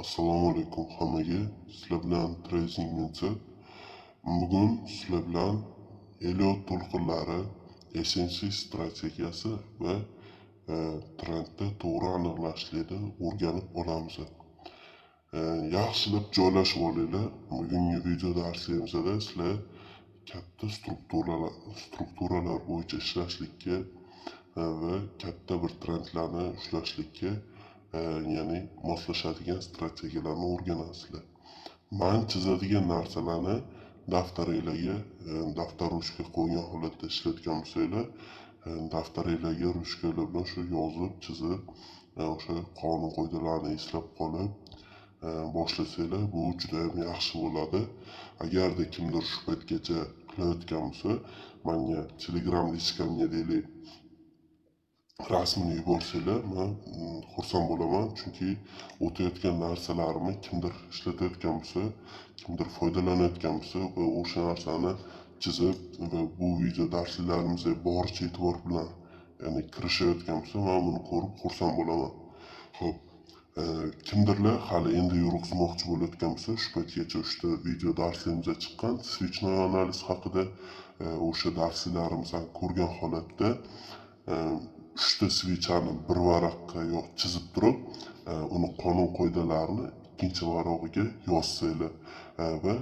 Assalomu alaykum hammaga. Sizlar bilan Trading Mindset. Bugun sizlar bilan Elliot to'lqinlari, SMC strategiyasi va trendni to'g'ri aniqlashlikni o'rganib olamiz. Yaxshilab joylashib olinglar. Bugungi video darsligimizda sizlar katta strukturalar bo'yicha ishlashlikka va katta bir trendlarni ushlashlikka, ya'ni moslashadigan strategiyalarni o'rganasizlar. Man chizadigan narsalarni daftaringlarga, daftar ruchka qo'ygan holatda ishlatgan bo'lsanglar, daftaringlarga ruchkalar bilan shu yozib, chizib, o'sha qonun qoidalarni eslab qolib boshlasanglar, bu juda ham yaxshi bo'ladi. Agarda kimdir shu paytgacha qilayotgan bo'lsa, menga Telegram личка mga, deylik, rasmini yuborsanglar, man xursand bo'laman, chunki o'tayotgan narsalarimni kimdir ishlatayotgan bo'lsa, kimdir foydalanayotgan bo'lsa va o'sha narsani chizib va bu video darsliklarimizga boricha e'tibor bilan, ya'ni kirishayotgan bo'lsa, man buni ko'rib xursand bo'laman. Xo'p, kimdirlar hali endi yurg'izmoqchi bo'layotgan bo'lsa, shu paytgacha uchta video darsligimizda chiqqan свечной analiz haqida, o'sha darsliklarimizni ko'rgan holatda uchta свеча ni bir varaqqa chizib turib, uni qonun qoidalarini ikkinchi varog'iga yozsanglar va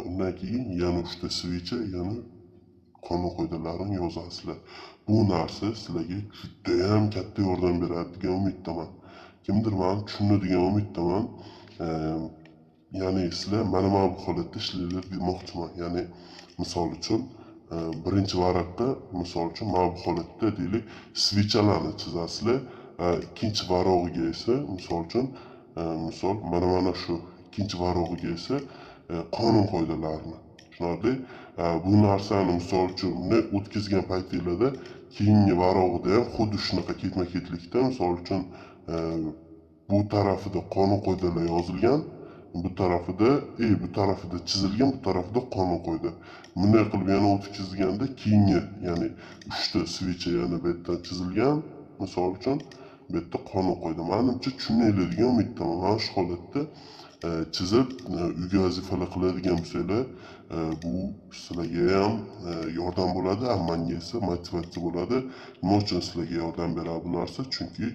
undan keyin yana uchta свеча, yana qonun qoidalarini yozasizlar. Bu narsa sizlarga judayam katta yordam beradi degan umiddaman. Kimdir mani tushundi degan umiddaman. Ya'ni sizlar mana bu holatda ishlanglar demoqchiman. Ya'ni misol uchun, birinchi varaqqa, misol uchun, mana bu holatda, deylik, свеча larni chizasizlar. Ikkinchi varog'iga esa, misol uchun, misol mana shu ikkinchi varog'iga esa qonun qoidalarini. Tushunarli? Bu narsani, misol uchun, bunday o'tkazgan paytinglarda keyingi varog'ida ham xuddi shunaqa ketma-ketlikda, misol uchun, bu tarafida qonun qoidalar yozilgan, bu tarafida, bu tarafida chizilgan, bu tarafida qonun qoida. Bunday qilib yana o'tkazganda keyingi, ya'ni uchta свеча yana bu yerdan chizilgan, misol uchun, bu yerda qonun qoida. Manimcha, tushuninglar degan umiddaman. Mana shu holatda chizib, uyga vazifalar qiladigan bo'lsanglar, bu sizlarga ham yordam bo'ladi, manga esa motivatsiya bo'ladi. Nima uchun sizlarga yordam beradi bu narsa? Chunki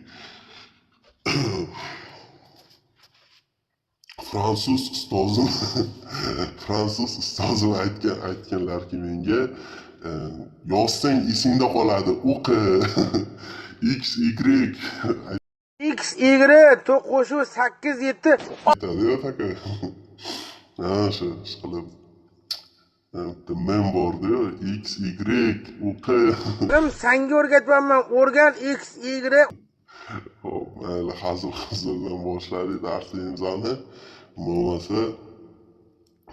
fransuz ustozim aytganlarki menga, yozsang esingda qoladi, o'qi, x, y X, Y, to'q qo'shuv 8, 7 aytadi-yu, такой. Ha, shu ishqilib bitta mem bordiyu, x, y, o'qi. Oğlum, sanga o'rgatmayman, o'rgan X, Y. Xo'p, mayli, hazil huzuldan boshladik darsimizni. Bo'lmasa,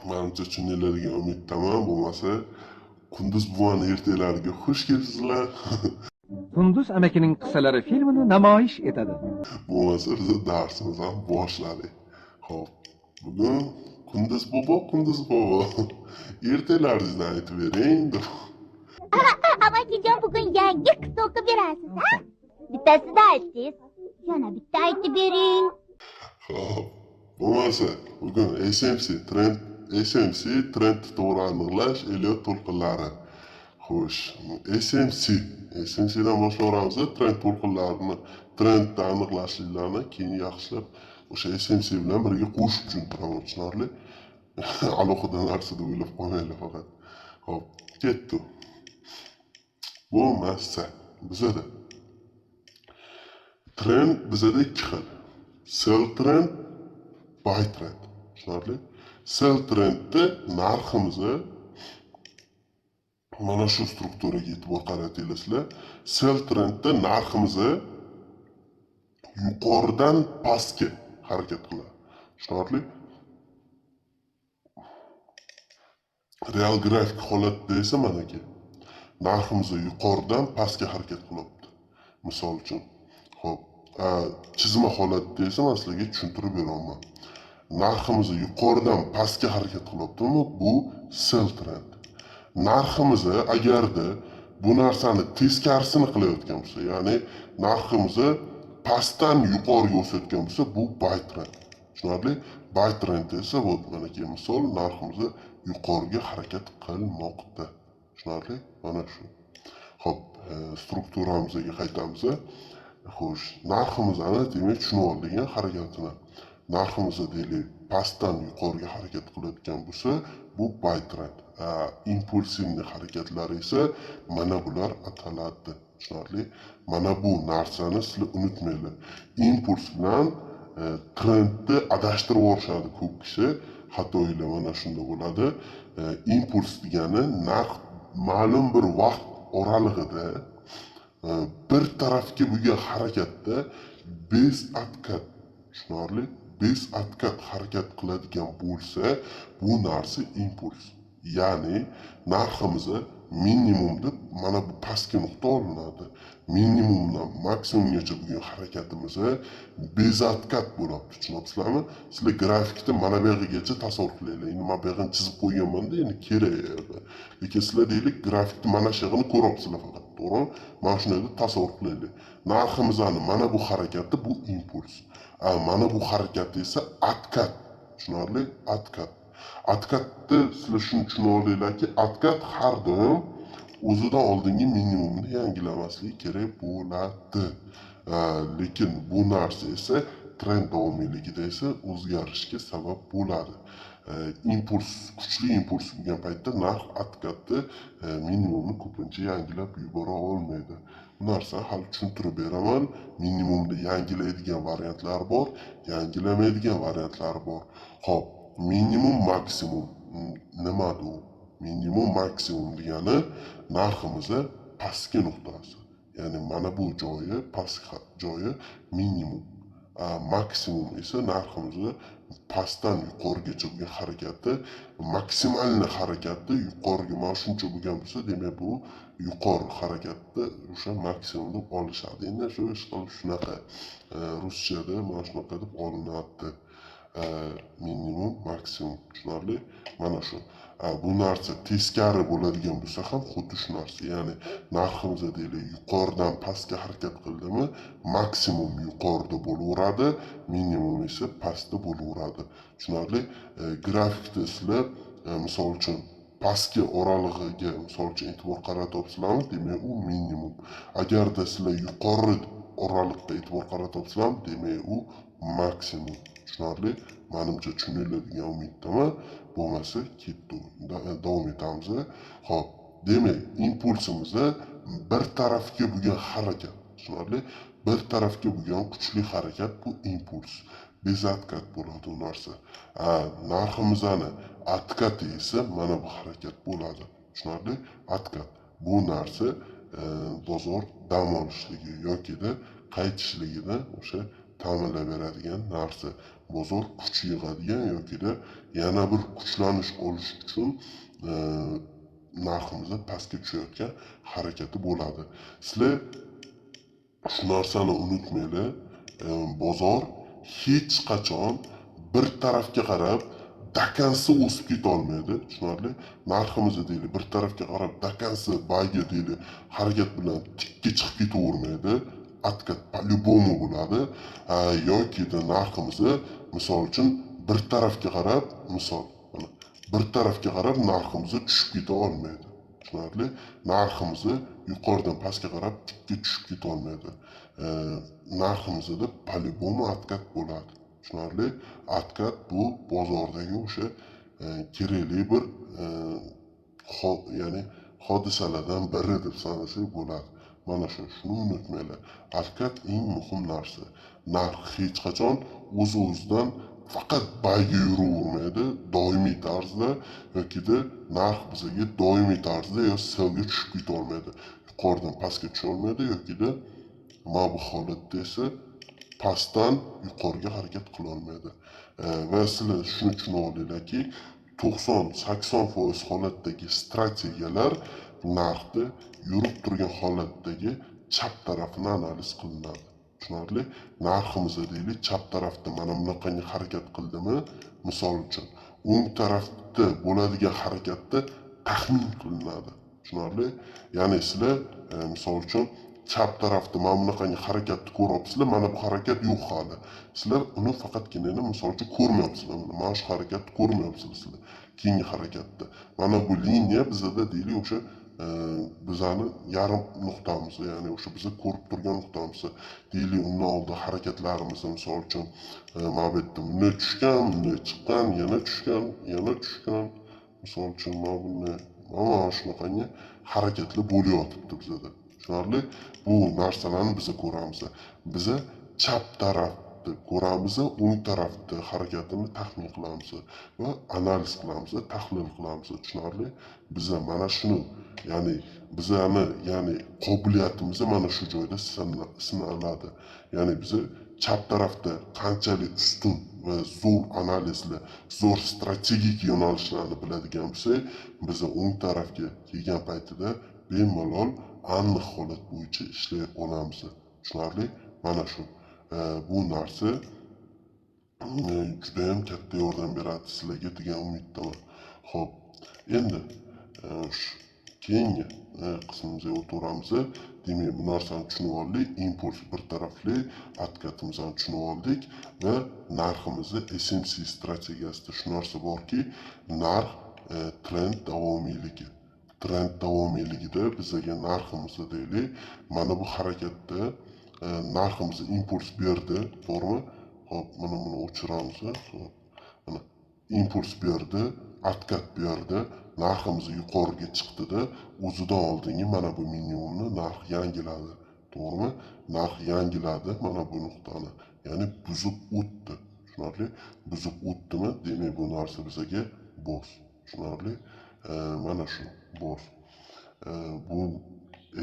manimcha, tushundinglar degan umiddaman. Bo'lmasa, Qunduz buvani ertaklariga xush kelibsizlar. Qunduz amakining qissalari filmini namoyish etadi. Bo'lmasa, biz darsimizni ham boshladik. Xo'p, bugun Qunduz bobo, Qunduz bobo, ertaklaringizni aytib bering deb. Amakijon, bugun yangi qissa o'qib berasiz, ha? Bittasida aytdingiz. Yana bitta aytib bering. Xo'p, bo'lmasa, bugun SMC trend, SMC trend to'g'ri aniqlash, Elliot to'lqinlari. Xo'sh, SMC, SMC dan boshlayveramiz trend to'lqinlarini, trendni aniqlashliklarni keyin yaxshilab o'sha SMC bilan birga qo'shib tushuntiraman, tushunarli? Alohida narsa deb o'ylab qolmanglar faqat. Xo'p, ketdi. Bo'lmasa, bizada trend bizada ikki xil. Sell trend, buy trend. Tushunarli? Sell trendda narximizni mana shu strukturaga e'tibor qaratinglar sizlar. Sell trendda narximizni yuqoridan pastga harakat qiladi. Tushunarli? Real grafik holatda esa manaki narximiz yuqoridan pastga harakat qilyapti. Misol uchun. Xo'p, chizma holatda esa man sizlarga tushuntirib beraman. Narximiz yuqoridan pastga harakat qilyaptimi? Bu sell trend. Narximiz agarda bu narsani teskarisini qilayotgan bo'lsa, ya'ni narximiz pastdan yuqoriga o'sayotgan bo'lsa, bu buy trend. Tushunarli? Buy trend esa вот manaki misol, narximiz yuqoriga harakat qilmoqda. Tushunarli? Mana shu. Xo'p, strukturamizga qaytamiz. Xo'sh, narximizni, demak, tushunib oldik harakatini. Narximiz, deylik, pastdan yuqoriga harakat qilayotgan bo'lsa, bu buy trend. Импульсивный harakatlar esa mana bular ataladi. Tushunarli? Mana bu narsani sizlar unutmanglar. Impuls bilan trendni adashtirib yuborishadi ko'p kishi. Xatoylar mana shunda bo'ladi. Impuls degani narx ma'lum bir vaqt oralig'ida bir tarafga bo'lgan harakatda без откат, tushunarli, без откат harakat qiladigan bo'lsa, bu narsa impuls. Ya'ni narximizni minimum deb mana bu pastki nuqta olinadi. Minimumdan maksimumgacha bo'lgan harakatimiz без откат bo'lyapti, tushunyapsizlarmi? Sizlar grafikda mana bu yog'igacha tasavvur qilinglar. Endi mana bu yog'ini chizib qo'yganmanda, endi kerak yerda. Lekin sizlar, deylik, grafikda mana shu yog'ini ko'ryapsizlar faqat, to'g'rimi? Mana shuni deb tasavvur qilaylik. Narximizni mana bu harakati bu impuls. Mana bu harakati esa откат. Tushunarli? Откат. Откат ni sizlar shuni tushunib olinglarki, откат har doim o'zidan oldingi minimumni yangilamasligi kerak bo'ladi. Lekin bu narsa esa trend davomiyligida esa o'zgarishga sabab bo'ladi. Impuls, kuchli impuls bo'lgan paytda narx откат ni minimumni ko'pincha yangilab yubora olmaydi. Bu narsani hali tushuntirib beraman. Minimumni yangilaydigan variantlar bor, yangilamaydigan variantlar bor. Xo'p, minimum, maksimum nima u? Minimum, maksimum degani narximizni pastki nuqtasi. Ya'ni mana bu joyi, pastki joyi minimum. Maksimum esa narximizni pastdan yuqorigacha bo'lgan harakati, maksimalniy harakati yuqoriga mana shuncha bo'lgan bo'lsa, demak, bu yuqori harakatni o'sha maksimum deb olishadi. Endi shu ish qilib shunaqa ruschada mana shunaqa deb olinadi. Minimum, maksimum, tushunarli? Mana shu. Bu narsa teskari bo'ladigan bo'lsa ham xuddi shu narsa. Ya'ni narximiz, deylik, yuqoridan pastga harakat qildimi, maksimum yuqorida bo'laveradi, minimum esa pastda bo'laveradi. Tushunarli? Grafikda sizlar misol uchun pastki oralig'iga, misol uchun, e'tibor qaratyapsizlarmi, demak, u minimum. Agarda sizlar yuqori oraliqqa e'tibor qaratyapsizlarmi, demak, u maksimum. Tushunarli? Manimcha, tushuninglar degan umiddaman. Bo'lmasa ketdi. Davom etamiz. Xo'p, demak, impulsimiz bir tarafga bo'lgan harakat. Tushunarli? Bir tarafga bo'lgan kuchli harakat bu impuls. Без откат bo'ladi u narsa. Narximizni откат i esa mana bu harakat bo'ladi. Tushunarli? Откат. Bu narsa bozor dam olishligi yokida qaytishligini o'sha ta'minlab beradigan narsa. Bozor kuch yig'adigan yokida yana bir kuchlanish olish uchun narximizni pastga tushayotgan harakati bo'ladi. Sizlar shu narsani unutmanglar. Bozor hech qachon bir tarafga qarab до конца o'sib ketolmaydi. Tushunarli? Narximizni, deylik, bir tarafga qarab до конца buyga, deylik, harakat bilan tikka chiqib ketavermaydi. Откат по-любому bo'ladi. Yokida narximizni, misol uchun, bir tarafga qarab, misol, mana bir tarafga qarab narximizni tushib keta olmaydi. Tushunarli? Narximizni yuqoridan pastga qarab tikka tushib keta olmaydi. Narximizda по-любому откат bo'ladi. Tushunarli? Откат bu bozordagi o'sha kerakli bir ya'ni hodisalardan biri deb sanasak bo'ladi. Mana shu, shuni unutmanglar. Откат eng muhim narsa. Narx hech qachon o'z-o'zidan faqat buyga yuravermaydi doimiy tarzda yokida narx bizaga doimiy tarzda yo sellga tushib ketolmaydi. Yuqoridan pastga tusholmaydi yokida mana bu holatda esa pastdan yuqoriga harakat qilolmaydi. Va sizlar shuni tushunib olinglarki, 90-80% holatdagi strategiyalar narxni yurib turgan holatdagi chap tarafini analiz qilinadi. Tushunarli? Narximiz, deylik, chap tarafda mana bunaqangi harakat qildimi, misol uchun, o'ng tarafda bo'ladigan harakatni taxmin qilinadi. Tushunarli? Ya'ni sizlar misol uchun Chap tarafda mana bunaqangi harakatni ko'ryapsizlar, mana bu harakat yo'q hali. Sizlar uni faqatgina, misol uchun, ko'rmayapsizlar. Mana shu harakatni ko'rmayapsizlar sizlar. Keyingi harakatda. Mana bu liniya bizada, deylik, o'sha bizani yarim nuqtamiz, ya'ni o'sha biza ko'rib turgan nuqtamiz. Deylik, undan oldin harakatlarimiz, misol uchun, mana bu yerda bunday tushgan, bunday chiqqan, yana tushgan, yana tushgan. Misol uchun, mana bunday, mana shunaqangi harakatlar bo'layotibdi bizada. Tushunarli? Bu narsalarni biza ko'ramiz. Biza chap tarafni ko'ramiz, o'ng tarafni harakatini taxmin qilamiz va analiz qilamiz, tahlil qilamiz. Tushunarli? Biza mana shuni, ya'ni bizani, ya'ni qobiliyatimiz mana shu joyda sinaladi. Ya'ni biza chap tarafda qanchalik ustun va zo'r analizlar, zo'r strategik yo'nalishlarni biladigan bo'lsak, biza o'ng tarafga kelgan paytida bemalol aniq holat bo'yicha ishlay olamiz. Tushunarli? Mana shu. Bu narsa judayam katta yordam beradi sizlarga degan umiddaman. Xo'p, endi keyingi qismimizga o'taveramiz. Demak, bu narsani tushunib oldik. Impuls bir tarafli, откат imizni tushunib oldik va narximizni SMC strategiyasida shu narsa borki, narx trend davomiyligi. Trend davomiyligida bizaga narximizni, deylik, mana bu harakatda narximiz impuls berdi, to'g'rimi? Xo'p, mana buni o'chiramiz. Xo'p, mana impuls berdi, откат berdi, narximiz yuqoriga chiqdida, o'zidan oldingi mana bu minimumni narx yangiladi. To'g'rimi? Narx yangiladi mana bu nuqtani. Ya'ni buzib o'tdi. Tushunarli? Buzib o'tdimi? Demak, bu narsa bizaga BOS. Tushunarli? Mana shu BOS. Bu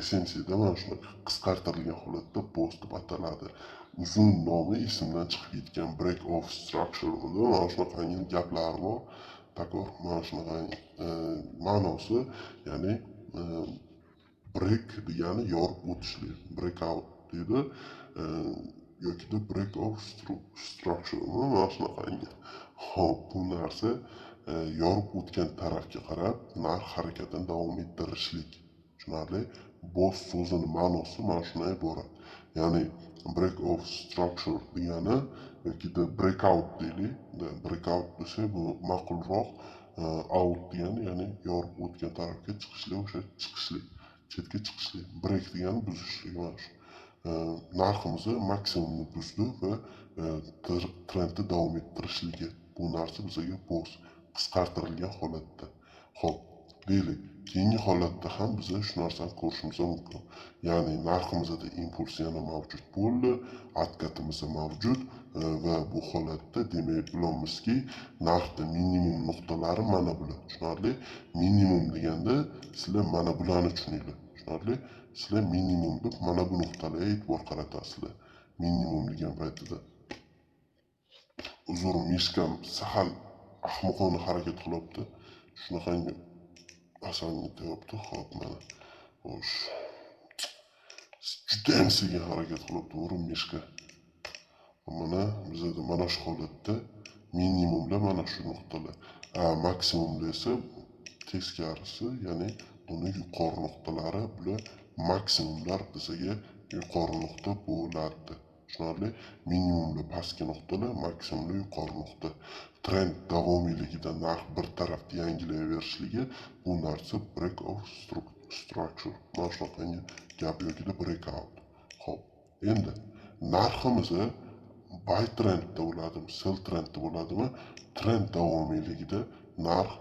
SMCda mana shunaqa qisqartirilgan holatda BOS deb ataladi. Uzun nomi esimdan chiqib ketgan, break of structure, mana shunaqangi gaplar bor. Такой mana shunaqangi ma'nosi, ya'ni break degani yorib o'tishlik, breakout deydi yokida break of structure, mana shunaqangi. Xo'p, bu narsa yorib o'tgan tarafga qarab narx harakatini davom ettirishlik. Tushunarli? BOS so'zini ma'nosi mana shundan iborat. Ya'ni break of structure degani yokida breakout deylik. Breakout desak, bu ma'qulroq. Out degani, ya'ni yorib o'tgan tarafga chiqishlik, o'sha chiqishlik, chetga chiqishlik. Break degani buzishlik, mana shu. Narximizni maksimumni buzdi va trendni davom ettirishligi. Bu narsa bizaga BOS qisqartirilgan holatda. Xo'p, deylik, keyingi holatda ham biz shu narsani ko'rishimiz mumkin. Ya'ni narximizda impuls yana mavjud bo'ldi, откат imiz mavjud va bu holatda, demak, bilamizki, narxda minimum nuqtalari mana bular. Tushunarli? Minimum deganda sizlar mana bularni tushuninglar. Tushunarli? Sizlar minimum deb mana bu nuqtalarga e'tibor qaratasizlar. Minimum degan paytida. Uzr, мышка m sal ahmoqona harakat qilyapti. Shunaqangi asalni deyapti. Xo'p, mana. Xo'sh. Judayam sekin harakat qilyapti, to'g'ri, мышка. Mana bizada mana shu holatda minimumlar mana shu nuqtalar. Maksimumda esa teskarisi, ya'ni uni yuqori nuqtalari, bular maksimumlar bizaga yuqori nuqta bo'ladi. Tushunarli? Minimumlar pastki nuqtalar, maksimumlar yuqori nuqta. Trend davomiyligida narx bir tarafda yangilayverishligi, bu narsa break of structure. Mana shunaqangi gap yokida breakout. Xo'p, endi narximizni buy trendda bo'ladimi, sell trendda bo'ladimi? Trend davomiyligida narx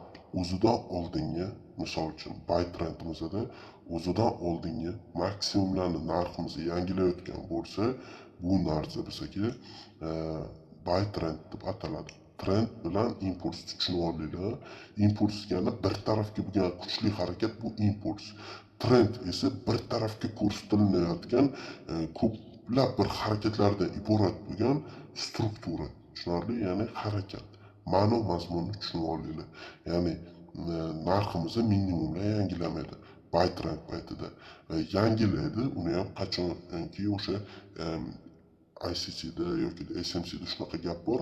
o'zidan oldingi, misol uchun, buy trendimizda o'zidan oldingi maksimumlarni narximizni yangilayotgan bo'lsa, bu narsa bizaga buy trend deb ataladi. Trend bilan impulsni tushunib olinglar. Impuls degani bir tarafga bo'lgan kuchli harakat, bu impuls. Trend esa bir tarafga ko'rsatilayotgan ko'plab bir harakatlardan iborat bo'lgan struktura. Tushunarli? Ya'ni harakat. Ma'no mazmunni tushunib olinglar. Ya'ni narximizni minimumlar yangilamaydi buy trend paytida. Yangilaydi, uni ham qachonki o'sha ICTda yoki SMCda shunaqa gap bor,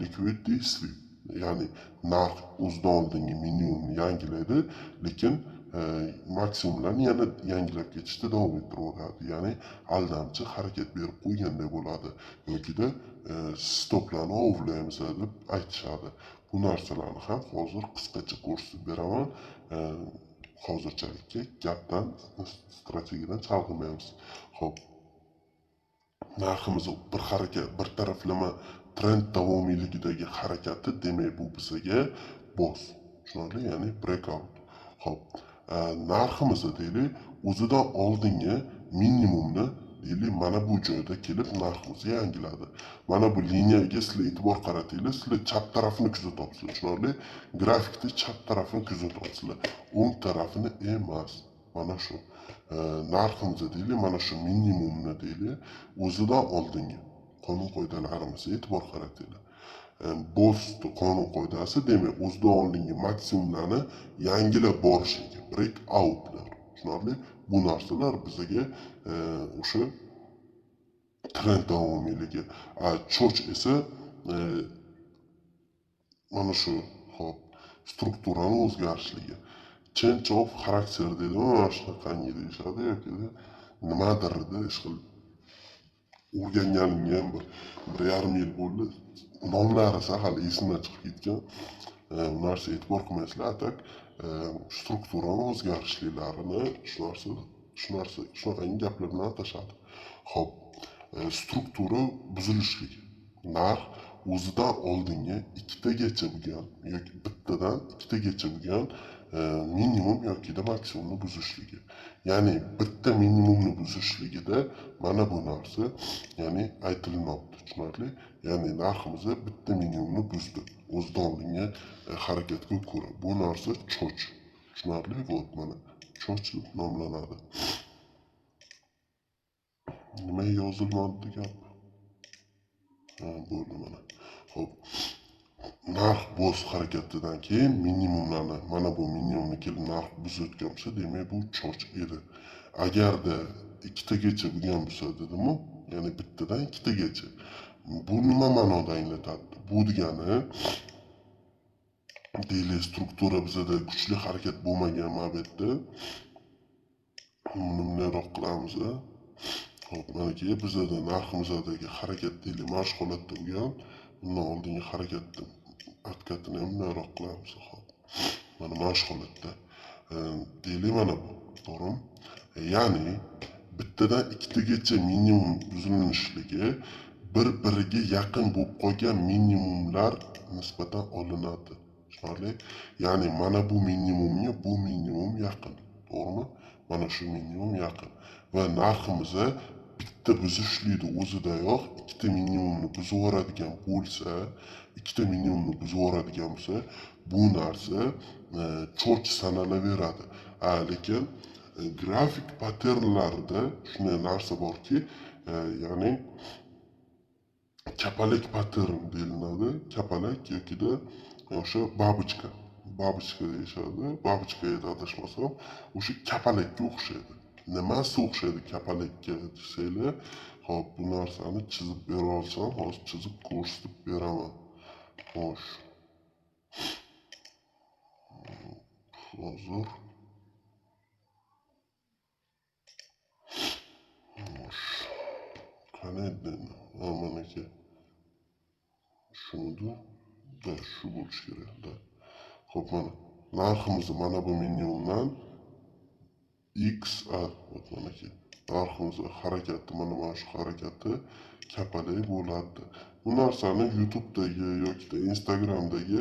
liquidity sweep. Ya'ni narx o'zidan oldingi minimumni yangilaydi, lekin maksimumlarni yana yangilab ketishda davom ettiraveradi. Ya'ni aldamchi harakat berib qo'yganday bo'ladi yokida stoplarni ovlaymiz deb aytishadi. Bu narsalarni ham hozir qisqacha ko'rsatib beraman. Hozirchalikka gapdan, strategiyadan chalg'imaymiz. Xo'p, narximiz bir harakat, bir taraflama trend davomiyligidagi harakati, demak bu bizaga BOS, tushunarli, ya'ni breakout. Xo'p, narximiz deylik o'zidan oldingi minimumni deylik mana bu joyda kelib narximizni yangiladi. Mana bu liniyaga sizlar e'tibor qaratinglar, sizlar chap tarafini kuzatyapsizlar, tushunarli? Grafikda chap tarafini kuzatyapsizlar, o'ng tarafini emas. Mana shu narximizni deylik, mana shu minimumni deylik o'zidan oldingi qonun qoidalarimizga e'tibor qaratinglar. BOS qonun qoidasi demak o'zidan oldingi maksimumlarni yangilab borishligi, break outlar, tushunarli? Bu narsalar bizga o'sha trend davomiyligi. CHoCH esa mana shu hop strukturani o'zgarishligi. Change of character deydimi, mana shunaqangi deyishadi yoki nimadirda ishqilib o'rganganimga ham bir yarim yil bo'ldi. Nomlari hali esimdan chiqib ketgan. Bu narsaga e'tibor qilmaysizlar. A tak strukturani o'zgarishliklarini shu narsa shunaqangi gaplar bilan atashadi. Xo'p, struktura buzilishligi. Narx o'zidan oldingi ikkitagacha bo'lgan yoki bittadan ikkitagacha bo'lgan minimum yokida maksimumni buzishligi. Ya'ni bitta minimumni buzishligida mana bu narsa, ya'ni aytilmoqda, tushunarli? Ya'ni narximiz bitta minimumni buzdi o'zidan oldingi harakatga ko'ra. Bu narsa CHoCH, tushunarli? Вот mana CHoCH deb nomlanadi. Nima yozilmadi gap? Ha, bo'ldi mana. Xo'p, narx BOS harakatidan keyin minimumlarni, mana bu minimumni kelib narx buzayotgan bo'lsa, demak bu CHoCH edi. Agarda ikkitagacha bo'lgan bo'lsa dedimu, ya'ni bittadan ikkitagacha. Bu nima ma'noda anglatadi? Bu degani deylik struktura bizada kuchli harakat bo'lmagan mana bu yerda. Buni bunayroq qilamiz. Xo'p, manaki bizada narximizdagi harakat deylik mana shu holatda bo'lgan. Bundan oldingi harakatni откатini ham bunayroq qilamiz. Xo'p, mana shu holatda deylik mana bu, to'g'rimi? Ya'ni bittadan ikkitagacha minimum buzilishligi bir-biriga yaqin bo'lib qolgan minimumlar nisbatan olinadi. Tushunarli? Ya'ni mana bu minimumga bu minimum yaqin, to'g'rimi? Mana shu minimum yaqin va narximiz bitta buzishlikni o'zidayoq ikkita minimumni buzib yuboradigan bo'lsa, ikkita minimumni buzib yuboradigan bo'lsa, bu narsa CHoCH sanalaveradi. Lekin grafik patternlarida shunday narsa borki, ya'ni kapalak pattern deyiladi. Kapalak yokida o'sha babochka, babochka deyishadi. Babochka edi adashmasam, o'sha kapalakka o'xshaydi. Nimasi o'xshaydi kapalakka desanglar, hop, bu narsani chizib bera olsam, hozir chizib ko'rsatib beraman. Xo'sh. Hozir. Xo'sh. Qani edi? Ha, manaki. Shuni da shu bo'lishi kerak, da. Xo'p, mana narximizni mana bu minimumdan x a, вот manaki narximiz harakati, mana shu harakati kapalak bo'ladi. Bu narsani YouTube'dagi yoki Instagram'dagi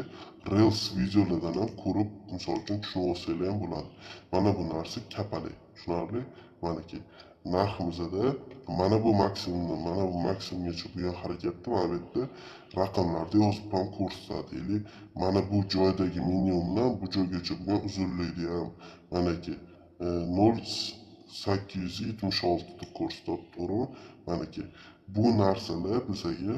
Reels videolardan ham ko'rib, misol uchun tushunib olsanglar ham bo'ladi. Mana bu narsa kapalak, tushunarli? Manaki narximizda mana bu maksimumni, mana bu maksimumgacha bo'lgan harakatni mana bu yerda raqamlarda yozib ham ko'rsatadi. Ya'ni mana bu joydagi minimumdan bu joygacha bo'lgan uzunlikni ham manaki 0.876 deb ko'rsatadi, to'g'rimi? Manaki bu narsalar bizga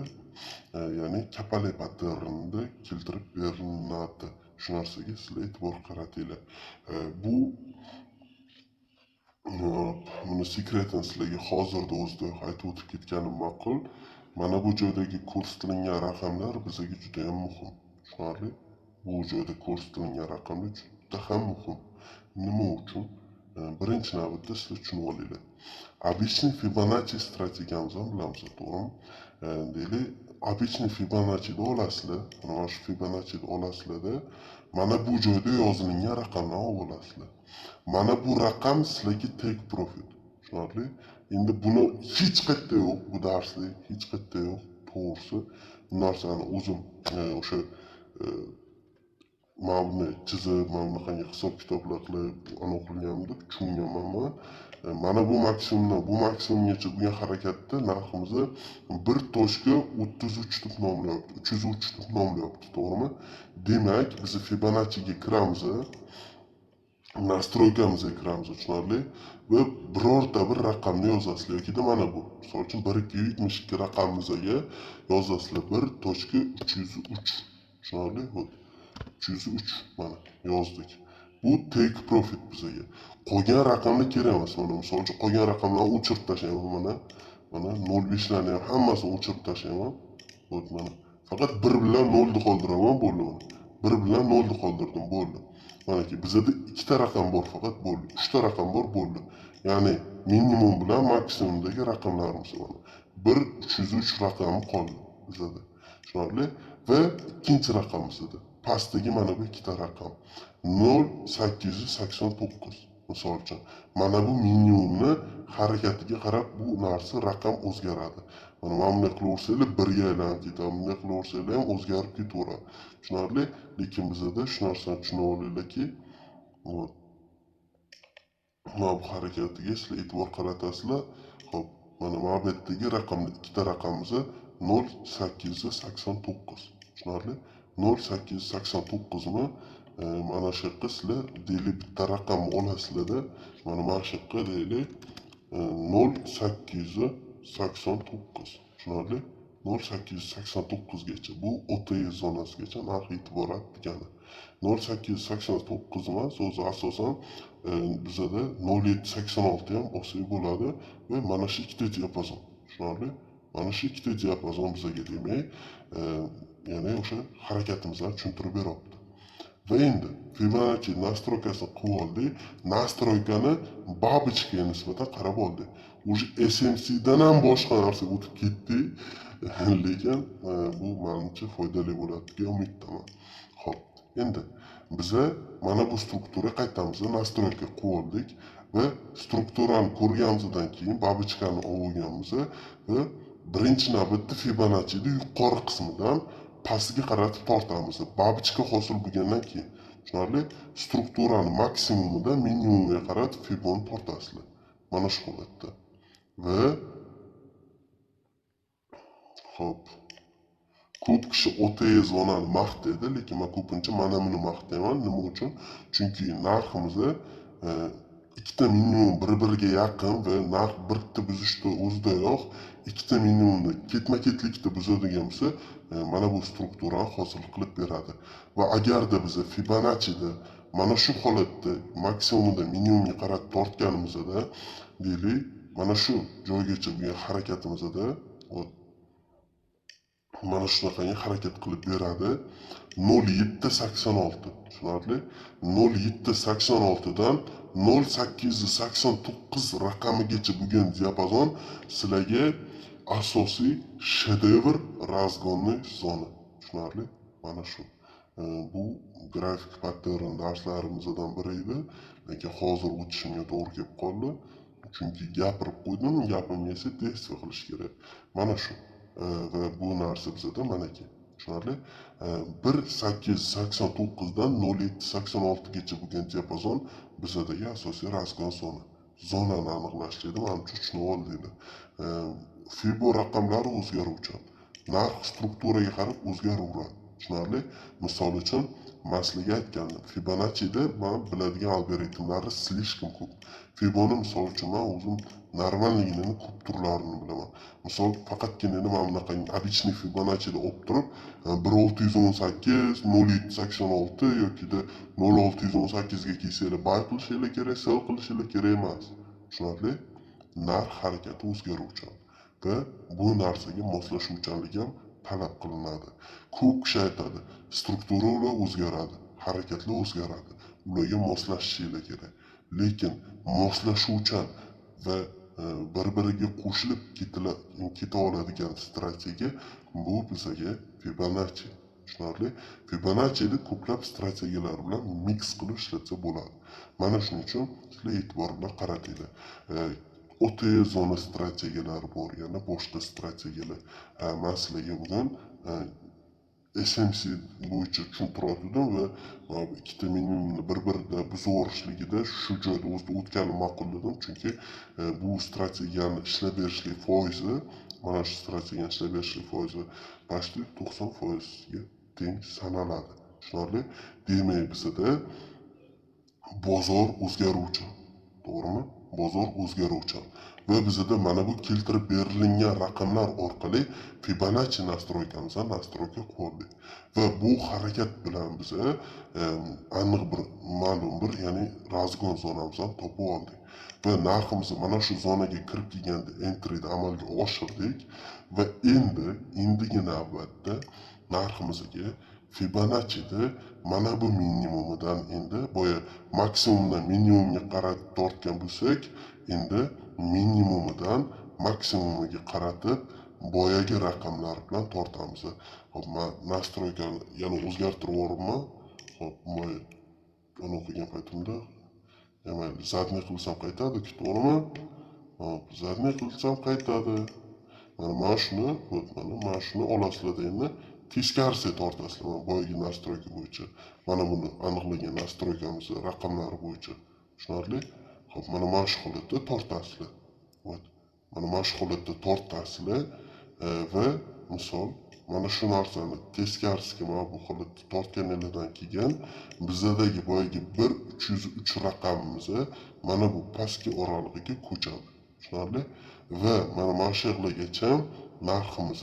ya'ni kapalak patternida keltirib beriladi. Shu narsaga sizlar e'tibor qaratinglar. Bu buni sekretini sizlarga hozirda o'zida aytib o'tib ketganim ma'qul. Mana bu joydagi ko'rsatilgan raqamlar bizga juda ham muhim. Tushunarli? Bu joyda ko'rsatilgan raqamlar juda ham muhim. Nima uchun? Birinchi navbatda sizlar tushunib olinglar. Обычный Fibonacci strategiyamizni ham bilamiz, to'g'rimi? Deylik, обычный Fibonacci'ni olasizlar, mana shu Fibonacci'ni olasizlarda, mana bu joyda yozilgan raqamlarni olib olasizlar. Mana bu raqam sizlarga take profit. Tushunarli? Endi buni hech qayerda yo'q, bu darslik hech qayerda yo'q, to'g'risi. Bu narsani o'zim o'sha mana buni chizib, mana bunaqangi hisob kitoblar qilib, anaqa qilganimda tushunganman man. Mana bu maksimumdan bu maksimumgacha bo'lgan harakatda narximiz 1.33 deb nomlayapti, 303 deb nomlayapti, to'g'rimi? Demak, biz Fibonacciga kiramiz, настройка mizga kiramiz, tushunarli? Va birorta bir raqamni yozasizlar yokida mana bu, misol uchun 1.272 raqamimizga yozasizlar 1.303, tushunarli? Вот 303 mana yozdik. Bu take profit bizga. Qolgan raqamlar kerak emas. Mana misol uchun qolgan raqamlarni o'chirib tashlayman mana. Mana 0.5 larni ham hammasini o'chirib tashlayman. Вот mana. Faqat 1 bilan 0 ni qoldiraman, bo'ldi mana. 1 bilan 0 ni qoldirdim, bo'ldi. Manaki bizada ikkita raqam bor faqat, bo'ldi. Uchta raqam bor, bo'ldi. Ya'ni minimum bilan maksimumdagi raqamlarimiz mana. 1 303 raqami qoldi bizada. Tushunarli? Va ikkinchi raqam bizada. Pastdagi mana bu ikkita raqam 0.889 misol uchun. Mana bu minimumni harakatiga qarab bu narsa raqam o'zgaradi. Mana bunday qilaversanglar birga aylanib ketadi, bunday qilaversanglar ham o'zgarib ketaveradi. Tushunarli? Lekin bizada shu narsani tushunib olinglarki, вот mana bu harakatiga sizlar e'tibor qaratasizlar. Xo'p, mana bu yerdagi raqamni ikkita raqamimiz 0.889. Tushunarli? 0.889 ni mana shu yerga sizlar deylik bitta raqamni olasizlarda, mana shu yerga deylik 0.889. Tushunarli? 0.889 gacha bu OTE zonasigacha narx yetib boradi degani. 0.889 emas, o'zi asosan bizada 0.786 ham olsak bo'ladi va mana shu ikkita diapazon. Tushunarli? Mana shu ikkita diapazon bizga demak, ya'ni o'sha harakatimizni tushuntirib beryapti. Va endi Fibonacci настройка sini qilib oldik. Настройка ni бабочка ga nisbatan qarab oldik. Уже SMC dan ham boshqa narsaga o'tib ketdik. Lekin bu menimcha foydali bo'ladi degan umiddaman. Xo'p, endi biza mana bu strukturaga qaytamiz. Настройка qilib oldik va strukturani ko'rganimizdan keyin бабочка ni olganmiz va birinchi navbatda Fibonacci'ni yuqori qismidan pastga qaratib tortamiz. Бабочка hosil bo'lgandan keyin, tushunarli? Strukturani maksimumidan minimumga qaratib Fiboni tortasizlar. Mana shu holatda. Va xo'p, ko'p kishi OTE zonani maqtaydi, lekin men ko'pincha mana buni maqtayman. Nima uchun? Chunki narximiz ikkita minimum bir-biriga yaqin va narx bitta buzishda o'zidayoq ikkita minimumni ketma-ketlikda buzadigan bo'lsa, mana bu strukturani hosil qilib beradi. Va agarda biz Fibonacci'da mana shu holatda maksimumda minimumga qarab tortganimizda, deylik, mana shu joygacha bo'lgan harakatimizda, вот mana shunaqangi harakat qilib beradi. 0.786, tushunarli? 0.786 dan 0.889 raqamigacha bo'lgan diapazon sizlarga asosiy shedevr разгонный zona. Tushunarli? Mana shu. Bu grafik pattern darslarimizdan biri edi, lekin hozir o'tishimga to'g'ri kelib qoldi. Chunki gapirib qo'ydim, gapimga esa действие qilish kerak. Mana shu. Va bu narsa bizada manaki. Tushunarli? 1.889 dan 0.786 gacha bo'lgan diapazon bizadagi asosiy разгон zona. Zonani aniqlash dedi, manimcha tushunib oldinglar. Fibo raqamlari o'zgaruvchan. Narx strukturaga qarab o'zgaraveradi. Tushunarli? Misol uchun, man sizlarga aytgandim, Fibonacci'da man biladigan algoritmlari слишком ko'p. Fiboni misol uchun man o'zim normalligini ko'p turlarini bilaman. Misol faqatgina mana bunaqa обычный Fibonacci'da olib turib 1.618, 0.786 yokida 0.618 ga kelsanglar buy qilishinglar kerak, sell qilishinglar kerak emas. Tushunarli? Narx harakati o'zgaruvchan va bu narsaga moslashuvchanlik ham talab qilinadi. Ko'p kishi aytadi, strukturalar o'zgaradi, harakatlar o'zgaradi. Ularga moslashishinglar kerak. Lekin moslashuvchan va bir-biriga qo'shilib keta oladigan strategiya bu bizaga Fibonacci. Tushunarli? Fibonacci'ni ko'plab strategiyalar bilan mix qilib ishlatsa bo'ladi. Mana shuning uchun sizlar e'tibor bilan qaratinglar. OTE zona strategiyalari bor, yana boshqa strategiyalar. Man sizlarga bugun SMC bo'yicha tushuntirayotgandim va mana bu ikkita minimumni bir-birida buzib yuborishligida shu joyda o'zida o'tgani ma'qul dedim, chunki bu strategiyani ishlab berishlik foizi, mana shu strategiyani ishlab berishlik foizi почти 90% ga teng sanaladi. Tushunarli? Demak, bizada bozor o'zgaruvchan, to'g'rimi? Bozor o'zgaruvchan va bizada mana bu keltirib berilgan raqamlar orqali Fibonacci настройка mizni настройка qildik va bu harakat bilan biza aniq bir ma'lum bir, ya'ni разгон zonamizni topib oldik va narximiz mana shu zonaga kirib kelganda entryni amalga oshirdik va endigi navbatda narximizga Fibonacci'da mana bu minimumidan, endi boya maksimumdan minimumga qaratib tortgan bo'lsak, endi minimumidan maksimumiga qaratib boyagi raqamlar bilan tortamiz. Hop, man настройка ni yana o'zgartirib yuboribman. Hop, boya uni o'qigan paytimda, mayli, задний qilsam qaytadi, to'g'rimi? Hop, задний qilsam qaytadi. Mana shuni, вот mana shuni olasizlar, endi teskarisiga tortasizlar, mana boyagi настройка bo'yicha. Mana buni aniqlagan настройка miz raqamlari bo'yicha. Tushunarli? Hop, mana shu holatda tortasizlar. Вот. Mana shu holatda tortasizlar va misol mana shu narsani teskarisiga mana bu holatda tortganinglardan keyin bizadagi boyagi 1.303 raqamimiz mana bu pastki oralig'iga ko'chadi. Tushunarli? Va mana shu yerlargacha narximiz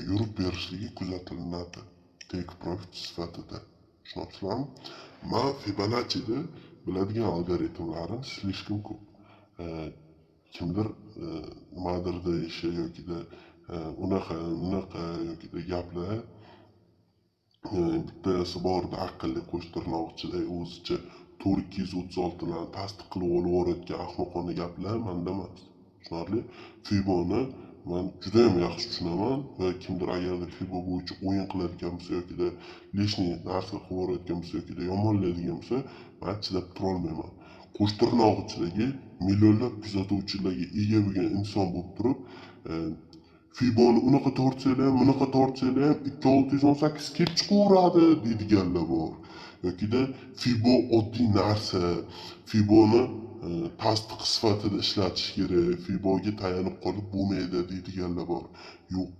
yurib berishligi kuzatilinadi take profit sifatida. Tushunyapsizlarmi? Man Fibonacci'da biladigan algoritmlarim слишком ko'p. Kimdir nimadir deyishi yokida unaqa bunaqa yokida gaplar, bittasi bordi aqlli, qo'sh tirnoq ichida, o'zicha 4236larni tasdiq qilib olib yuborayotgan ahmoqona gaplar manda emas. Tushunarli? Fiboni man judayam yaxshi tushunaman va kimdir agarda Fibo bo'yicha o'yin qiladigan bo'lsa yokida лишний narsa qilib yuborayotgan bo'lsa yokida yomonlaydigan bo'lsa, man chidab turolmayman. Qo'sh tirnoq ichidagi millionlab kuzatuvchilarga ega bo'lgan inson bo'lib turib, Fiboni unaqa tortsanglar ham, bunaqa tortsanglar ham 2618 kelib chiqaveradi deydiganlar bor. Yokida Fibo oddiy narsa, Fiboni tasdiq sifatida ishlatish kerak, Fiboga tayanib qolib bo'lmaydi deydiganlar bor. Yo'q.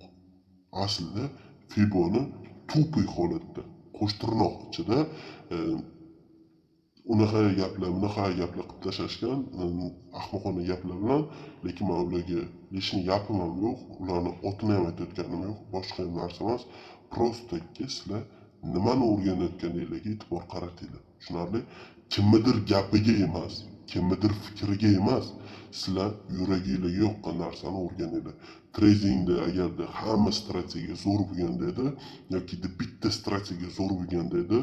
Aslida Fiboni тупой holatda, qo'sh tirnoq ichida unaqa gaplar, bunaqa gaplar qilib tashlashgan, ahmoqona gaplar bilan, lekin man ularga лишний gapim ham yo'q, ularni otini ham aytayotganim yo'q, boshqa ham narsa emas. Просто sizlar nimani o'rganayotganinglarga e'tibor qaratinglar. Tushunarli? Kimnidir gapiga emas, kimnidir fikriga emas, sizlar yuraginglarga yoqqan narsani o'rganinglar. Tradingda agarda hamma strategiya zo'r bo'lganda edi yokida bitta strategiya zo'r bo'lganda edi,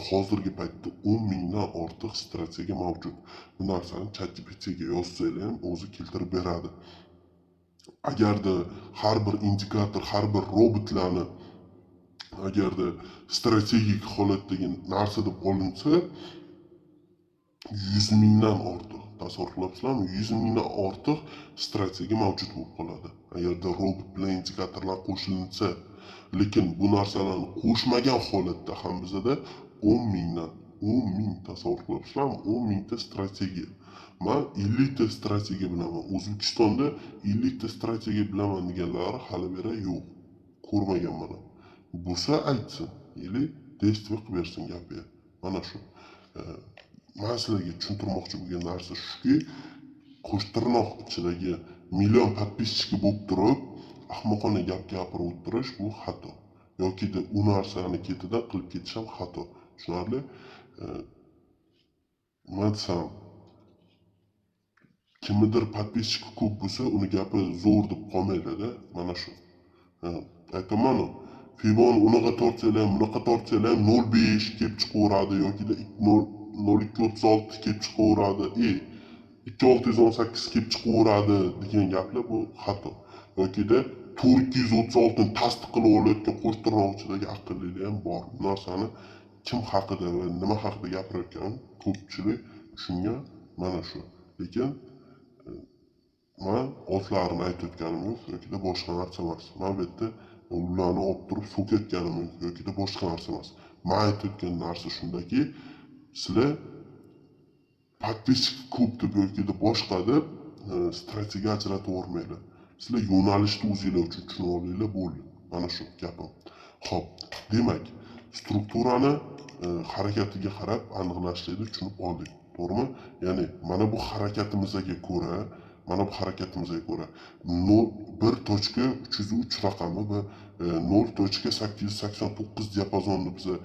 hozirgi paytda 10 mingdan ortiq strategiya mavjud. Bu narsani ChatGPTga yozsanglar ham o'zi keltirib beradi. Agarda har bir indikator, har bir robotlarni agarda strategik holatdagi narsa deb olinsa, 100 mingdan ortiq, tasavvur qilyapsizlarmi, 100 mingdan ortiq strategiya mavjud bo'lib qoladi agarda robot bilan indikatorlar qo'shilinsa. Lekin bu narsalarni qo'shmagan holatda ham bizada 10 mingdan, 10 ming, tasavvur qilyapsizlarmi, 10 mingta strategiya. Man 50 ta strategiya bilaman. O'zbekistonda 50 ta strategiya bilaman deganlari hali beri yo'q, ko'rmaganman. Bo'lsa aytsin или действие qilib bersin gapiga. Mana shu. Man sizlarga tushuntirmoqchi bo'lgan narsa shuki, qo'sh tirnoq ichidagi million подписчики bo'lib turib ahmoqona gap gapirib o'tirish bu xato yokida u narsani ketidan qilib ketish ham xato. Tushunarli? Nima desam, kimnidir подписчики ko'p bo'lsa, uni gapi zo'r deb qolmaydida. Mana shu. Aytamanu, Fiboni unaqa tortsanglar ham, bunaqa tortsanglar ham 0.5 kelib chiqaveradi yokida 0. 0.0236 kelib chiqaveradi, 2618 kelib chiqaveradi degan gaplar bu xato. Yokida 4236 ni tasdiq qilib olayotgan qo'sh tirnoq ichidagi aqllilar ham bor. Bu narsani kim haqida va nima haqida gapirayotganini ko'pchilik tushungan mana shu. Lekin man otlarini aytayotganim yo'q yokida boshqa narsa emas. Man bu yerda ularni olib turib so'kayotganim yo'q yokida boshqa narsa emas. Man aytayotgan narsa shundaki, sizlar подписчик ko'p deb yokida boshqa deb strategiya ajratib yubormanglar. Sizlar yo'nalishni o'zinglar uchun tushunib olinglar, bo'ldi. Mana shu gapim. Xo'p, demak, strukturani harakatiga qarab aniqlashlikni tushunib oldik, to'g'rimi? Ya'ni mana bu harakatimizga ko'ra, mana bu harakatimizga ko'ra 1.303 raqami va 0.889 diapazonni biza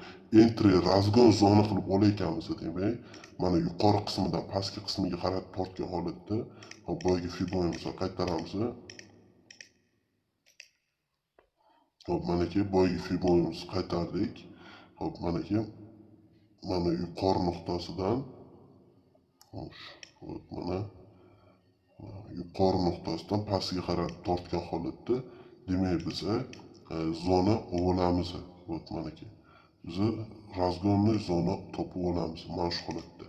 entry разгон zona qilib olayotganmiz, demak, mana yuqori qismidan pastki qismiga qarab tortgan holatda, hop, boyagi Fibonimizni qaytaramiz. Hop, manaki boyagi Fibonimizni qaytardik. Hop, manaki mana yuqori nuqtasidan, hop, mana yuqori nuqtasidan pastga qarab tortgan holatda, demak, biza zona olamiz. Hop, manaki biza разгонный zona topib olamiz mana shu holatda.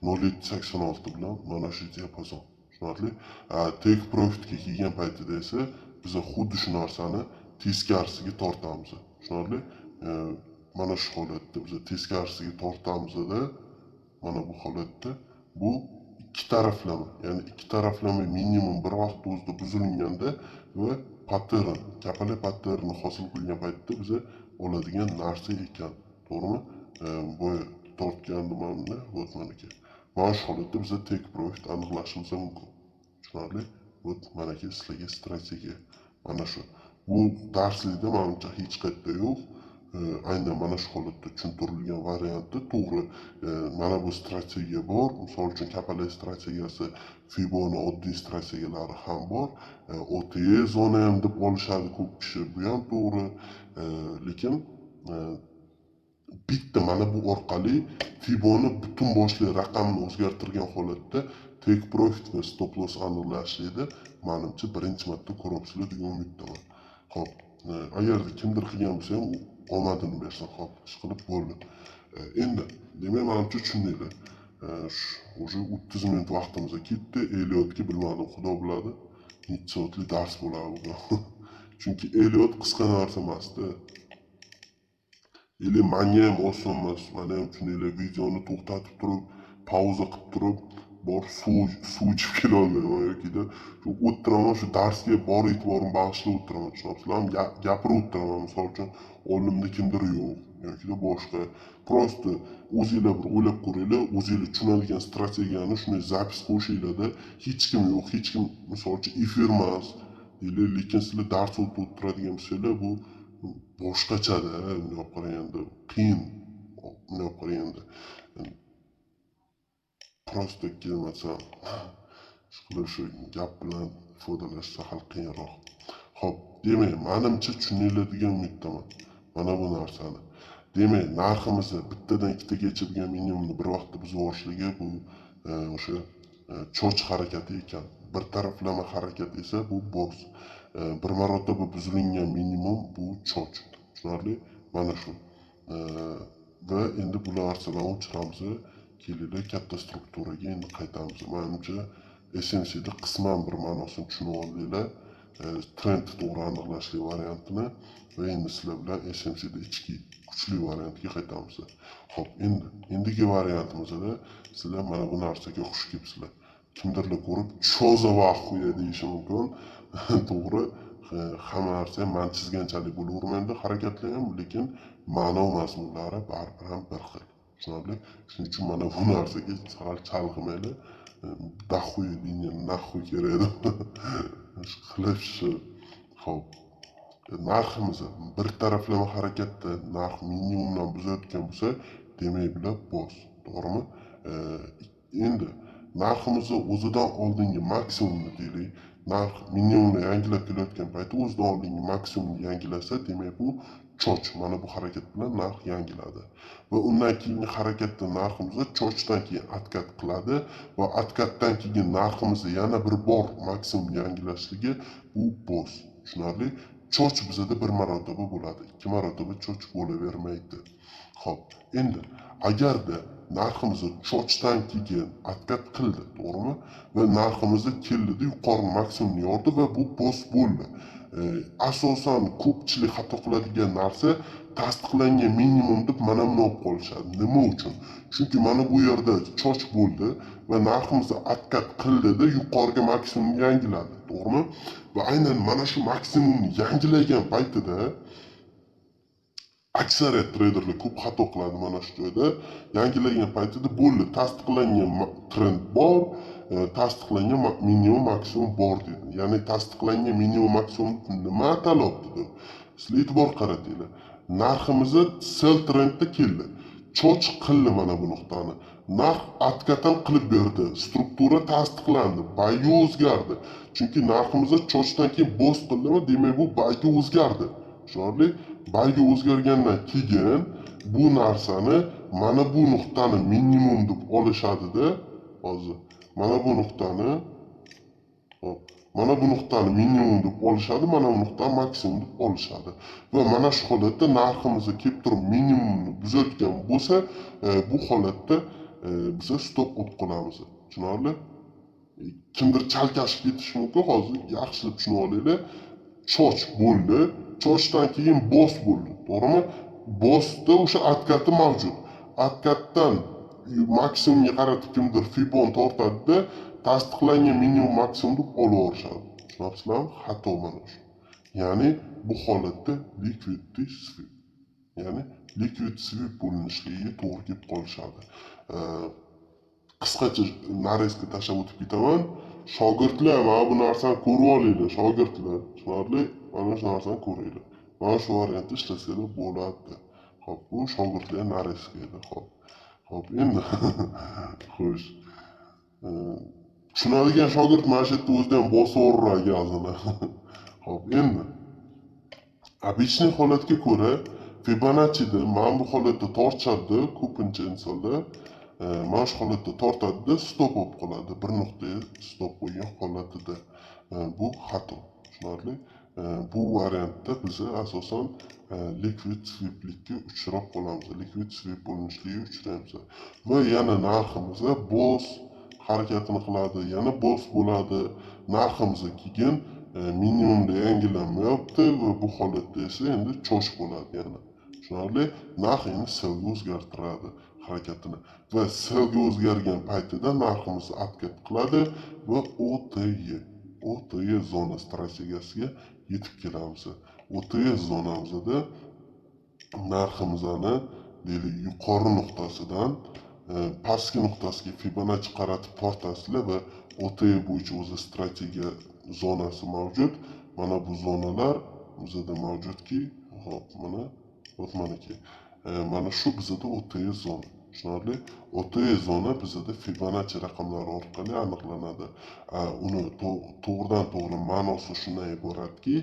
0.786 bilan mana shu diapazon. Tushunarli? Take profitga kelgan paytida esa biza xuddi shu narsani teskarisiga tortamiz. Tushunarli? Mana shu holatda biza teskarisiga tortamizda, mana bu holatda bu ikki taraflama, ya'ni ikki taraflama minimum bir vaqt o'zida buzilganda va pattern, kapalak patternni hosil qilgan paytda biza oladigan narsa ekan, to'g'rimi? Boya tortgandim mana, вот manaki. Mana shu holatda biza take profit aniqlashimiz mumkin. Tushunarli? Вот manaki sizlarga strategiya. Mana shu. Bu darslikda manimcha hech qayerda yo'q. Aynan mana shu holatda tushuntirilgan variantda to'g'ri, mana bu strategiya bor. Misol uchun kapalak strategiyasi, Fiboni oddiy strategiyalari ham bor. OTE zona ham deb olishadi ko'p kishi, bu ham to'g'ri. Lekin bitta mana bu orqali Fiboni butun boshli raqamni o'zgartirgan holatda take profit va stop loss aniqlashlikni manimcha birinchi marta ko'ryapsizlar degan umiddaman. Xo'p, agarda kimdir qilgan bo'lsa ham omadini bersin. Xo'p, ish qilib bo'ldi. Endi demak, manimcha tushundinglar. Уже 30 minut vaqtimiz ketdi. Elliotga bilmadim, xudo biladi, necha soatlik dars bo'ladi bugun. Chunki Elliot qisqa narsa emasda. Или manga ham oson emas. Mana ham tushundinglar, videoni to'xtatib turib, pauza qilib turib, borib suv ichib kela olmayman yokida shu o'tiraman, shu darsga bor e'tiborimni bag'ishlab o'tiraman, tushunyapsizlarmi? Gapirib o'tiraman, misol uchun oldimda kimdir yo'q yokida boshqa. Просто o'zinglar bir o'ylab ko'ringlar, o'zinglar tushunadigan strategiyani shunday запись qo'yishinglarda hech kim yo'q, hech kim misol uchun efir emas, lekin sizlar dars o'tib o'tiradigan bo'lsanglar, bu boshqachada, bunday olib qaraganda qiyin, bunday olib qaraganda. Просто kelmasam, qilib shu gap bilan ifodalash sal qiyinroq. Xo'p, demak, manimcha tushuninglar degan umiddaman mana bu narsani. Demak, narximizni bittadan ikkitagacha bo'lgan minimumni bir vaqtda buzib yuborishligi bu o'sha choch harakati ekan. Bir taraflama harakat esa bu BOS. Bir marotaba buzilingan minimum bu choch. Tushunarli? Mana shu. Va endi bu narsalarni o'chiramiz. Kelinglar, katta strukturaga endi qaytamiz. Manimcha SMCda qisman bir ma'nosini tushunib oldinglar. Trend to'g'ri aniqlashlik variantini va endi sizlar bilan SMCda ichki kuchli variantga qaytamiz. Xo'p, endi endigi variantimizda sizlar mana bu narsaga xush kelibsizlar. Kimdirlar ko'rib, "Чё за вахуя" deyishi mumkin. To'g'ri, hamma narsa ham man chizganchalik bo'lavermaydi, harakatlar ham, lekin ma'no mazmunlari baribir ham bir xil. Tushunarli? Shuning uchun mana bu narsaga sal chalg'imanglar. Дохуя liniya нахуй kerak edi. Qilib shu. Xo'p. Narximiz bir taraflama harakatda narx minimumdan buzayotgan bo'lsa, demak bular BOS, to'g'rimi? Endi narximizni o'zidan oldingi maksimumni deylik, narx minimumni yangilab kelayotgan payti o'zidan oldingi maksimumni yangilasa, demak bu CHoCH, mana bu harakat bilan narx yangiladi va undan keyingi harakatda narximiz CHoCHdan keyin откат qiladi va откат dan keyin narximizni yana bir bor maksimum yangilashligi bu BOS. Tushunarli? CHoCH bizada bir marotaba bo'ladi, ikki marotaba CHoCH bo'lavermaydi. Ho'p, endi agarda narximiz CHoCHdan keyin откат qildi, to'g'rimi, va narximizni keldida yuqori maksimumni yordi va bu BOS bo'ldi. Asosan ko'pchilik xato qiladigan narsa tasdiqlangan minimum deb mana buni olib qolishadi. Nima uchun? Chunki mana bu yerda CHoCH bo'ldi va narximiz откат qildida yuqoriga maksimum yangiladi, to'g'rimi? Va aynan mana shu maksimumni yangilagan paytida aksariyat treyderlar ko'p xato qiladi. Mana shu joyda yangilagan paytida bo'ldi, tasdiqlangan trend bor, tasdiqlangan minimum maksimum bor deydi. Ya'ni tasdiqlangan minimum maksimum nima atalabdi dedi. Sizlar e'tibor qaratinglar, narximizni sell trendda keldi, CHoCH qildi, mana bu nuqtani narx откат ham qilib berdi, struktura tasdiqlandi, buyga o'zgardi. Chunki narximiz CHoCHdan keyin BOS qildimi, demak, bu buyga o'zgardi. Tushunarli? Buyga o'zgargandan keyin bu narsani, mana bu nuqtani minimum deb olishadida. Hozir mana bu nuqtani, hop, mana bu nuqtani minimum deb olishadi, mana bu nuqtani maksimum deb olishadi va mana shu holatda narximizni kelib turib minimumni buzayotgan bo'lsa, bu holatda biza stop olib qolamiz. Tushunarli? Kimdir chalkashib ketishi mumkin, hozir yaxshilab tushunib olinglar. CHoCH bo'ldi, CHoCHdan keyin BOS bo'ldi, to'g'rimi? BOSda o'sha откат i mavjud. Откат dan maksimumga qaratib kimdir fibon tortadida, tasdiqlangan minimum maksimum deb olib yuborishadi. Tushunyapsizlarmi? Xato mana shu. Ya'ni bu holatda liquidity sweep, ya'ni liquid sweep bo'linishligiga to'g'ri kelib qolishadi. Qisqacha нарезка tashlab o'tib ketaman. Shogirdlar, mana bu narsani ko'rib olinglar, shogirdlar. Tushunarli? Mana shu narsani ko'ringlar, mana shu variantda ishlasanglar bo'ladi. Ho'p, bu shogirdlar нарезка edi. Ho'p, endi xo'sh, tushunadigan shogird mana shu yerda o'zida ham bosaverar gazini. Ho'p, endi обычный holatga ko'ra Fibonacci'da mana bu holatda tortishadi ko'pincha insonlar. Mana shu holatda tortadida, stop bo'lib qoladi, bir nuqtaga stop qo'ygan holatida. Bu xato. Tushunarli? Bu variantda biza asosan liquid sweeplikka uchrab qolamiz, liquid sweep bo'linishligiga uchraymiz va yana narximiz BOS harakatini qiladi, yana BOS bo'ladi. Narximiz keyin minimumda yangilanmayapti va bu holatda esa endi CHoCH bo'ladi yana. Tushunarli? Narx endi sellga o'zgartiradi harakatini va sellga o'zgargan paytida narximiz откат qiladi va OTE zona strategiyasiga yetib kelamiz. OTE zonamizda narximizni, deylik, yuqori nuqtasidan pastki nuqtasiga Fibonacci qaratib tortasizlar va OTE bo'yicha o'zi strategiya zonasi mavjud. Mana bu zonalar bizada mavjudki, hop, mana, вот manaki. Mana shu bizada OTE zona. Tushunarli? OTE zona bizada Fibonacci raqamlari orqali aniqlanadi. Uni to'g'ridan to'g'ri ma'nosi shundan iboratki,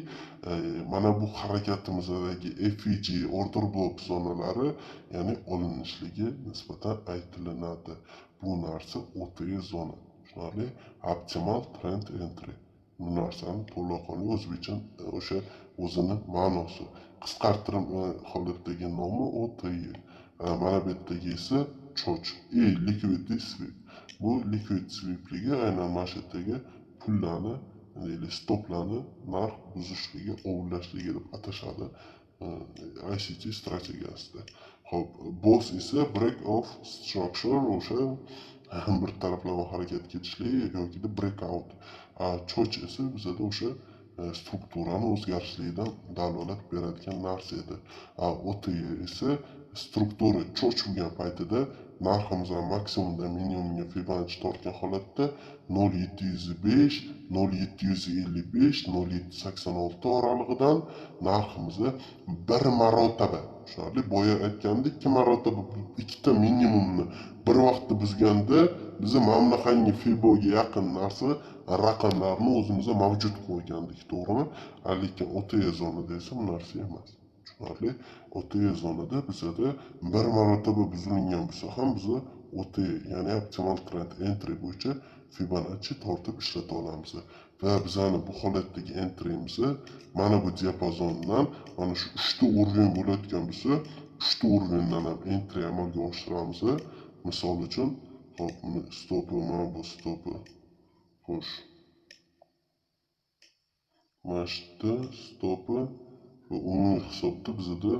mana bu harakatimizdagi FVG order block zonalari, ya'ni olinishligi nisbatan aytilinadi. Bu narsa OTE zona. Tushunarli? Optimal trend entry. Bu narsani to'laqonli o'zbekcha o'sha o'zini ma'nosi. Qisqartirma holatdagi nomi OTE. Mana bu yerdagi esa CHoCH и liquidity sweep. Bu liquid sweepligi aynan mana shu yerdagi pullarni, deylik, stoplarni narx buzishligi, ovlashligi deb atashadi ICT strategiyasida. Ho'p, BOS esa break of structure, o'sha bir taraflama harakat ketishligi yokida breakout. CHoCH esa bizada o'sha strukturani o'zgarishligidan dalolat beradigan narsa edi. OTE esa struktura CHoCH bo'lgan paytida narximiz maksimumdan minimumga Fibonacci tortgan holatda 0,705, 0,755, 0,786 oralig'idan narximizni bir marotaba, tushunarli? Boya aytgandek, ikki marotaba, ikkita minimumni bir vaqtda buzganda biza mana bunaqangi Fiboga yaqin narsa raqamlarni o'zimizda mavjud qo'ygandik, to'g'rimi? Lekin OTE zonada esa bu narsa emas. Tushunarli? OTE zonada bizada bir marotaba buzilingan bo'lsa ham biza OTE, ya'ni optimal trend entry bo'yicha Fibonacci tortib ishlata olamiz. Va bizani bu holatdagi entryimizni mana bu diapazondan mana shu 3 ta уровень bo'layotgan bo'lsa, 3 ta уровень dan ham entry amalga oshiramiz. Misol uchun, hop, buni stopi, mana bu stopi. Xo'sh. Mana shu yerda stopi va umumiy hisobda bizada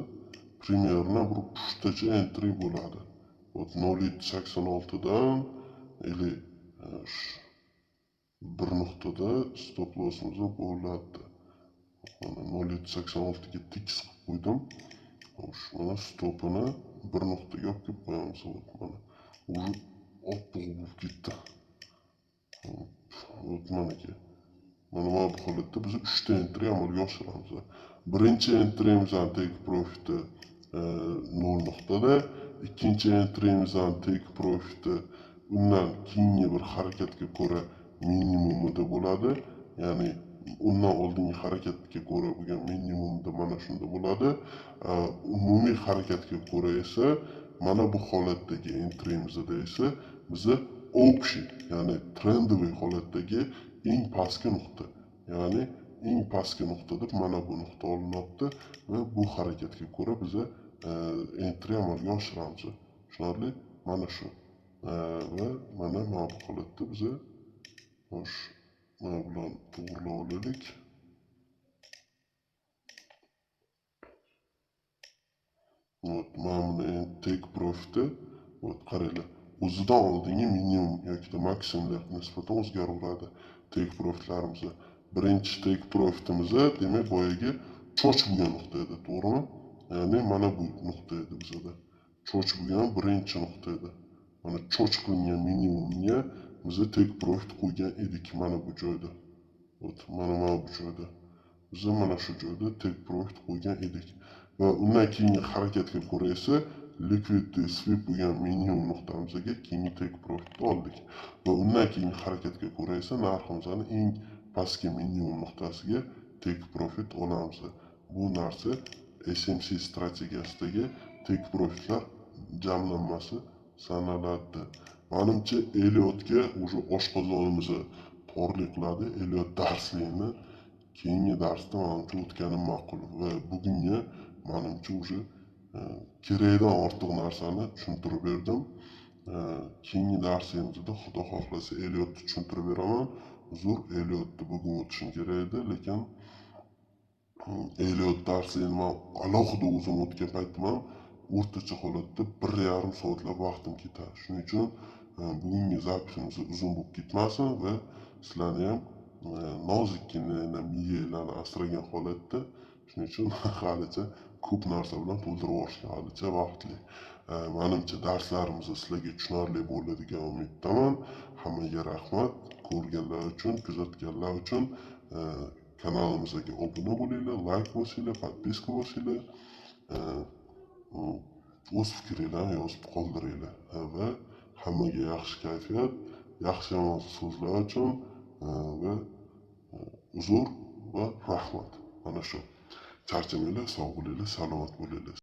примерно bir 3 tacha entry bo'ladi. Вот 0,86 dan или bir nuqtada stop lossimiz bo'ladi. Mana 0,86 ga tekis qilib qo'ydim. Xo'sh, mana stopini bir nuqtaga olib kelib qo'yamiz. Вот mana уже oppoq bo'lib ketdi. Вот manaki. Mana bu holatda biz 3 ta entry amalga oshiramiz. Birinchi entryimizni take profiti 0 nuqtada, ikkinchi entryimizni take profiti undan keyingi bir harakatga ko'ra minimumida bo'ladi. Ya'ni undan oldingi harakatga ko'ra bo'lgan minimumda mana shunda bo'ladi. Umumiy harakatga ko'ra esa mana bu holatdagi entryimizda esa biza общий, ya'ni трендовый holatdagi eng pastki nuqta, ya'ni eng pastki nuqta deb mana bu nuqta olinyapti va bu harakatga ko'ra biza entry amalga oshiramiz. Tushunarli? Mana shu. Va mana bu holatda biza, xo'sh, mana bularni to'g'irlab olaylik. Вот mana buni take profiti, вот qaranglar, o'zidan oldingi minimum yoki maksimumga nisbatan o'zgaraveradi take profitlarimiz. Birinchi take profitimiz demak boyagi choch bo'lgan nuqta edi, to'g'rimi? Ya'ni mana bu nuqta edi bizada. Choch bo'lgan birinchi nuqta edi. Mana choch qilingan minimumga biz take profit qo'ygan edik mana bu joyda. Вот mana bu joyda. Biz mana shu joyda take profit qo'ygan edik. Va undan keyingi harakatga ko'ra esa liquidity sweep bo'lgan minimum nuqtamizga keyingi take profitni oldik. Va undan keyingi harakatga ko'ra esa narximizni eng pastki minimum nuqtasiga take profit olamiz. Bu narsa SMC strategiyasidagi take profitlar jamlanmasi sanaladi. Manimcha Elliotga уже oshqozonimizni torlik qiladi. Elliot darsligini keyingi darsda manimcha o'tganim ma'qul va bugungi manimcha уже kerakdan ortiq narsani tushuntirib berdim. Keyingi darsimizda Xudo xohlasa Elliotni tushuntirib beraman. Uzr, Elliotni bugun o'tishim kerak edi, lekin Elliot darsini man alohida o'zim o'tgan paytim ham o'rtacha holatda 1,5 soatlab vaqtim ketadi. Shuning uchun bugungi запись imiz uzun bo'lib ketmasin va sizlarni ham nozikkina miyanglarni asragan holatda, shuning uchun halicha ko'p narsa bilan to'ldirib yuborishga halicha vaqtli. Manimcha darslarimiz sizlarga tushunarli bo'ldi degan umiddaman. Hammaga rahmat ko'rganlar uchun, kuzatganlar uchun. Kanalimizga obuna bo'linglar, like bosinglar, podpiska bosinglar. O'z fikringlarni yozib qoldiringlar va hammaga yaxshi kayfiyat, yaxshi yomon so'zlar uchun va uzr va rahmat. Mana shu. Charchamanglar, sog' bo'linglar, salomat bo'linglar.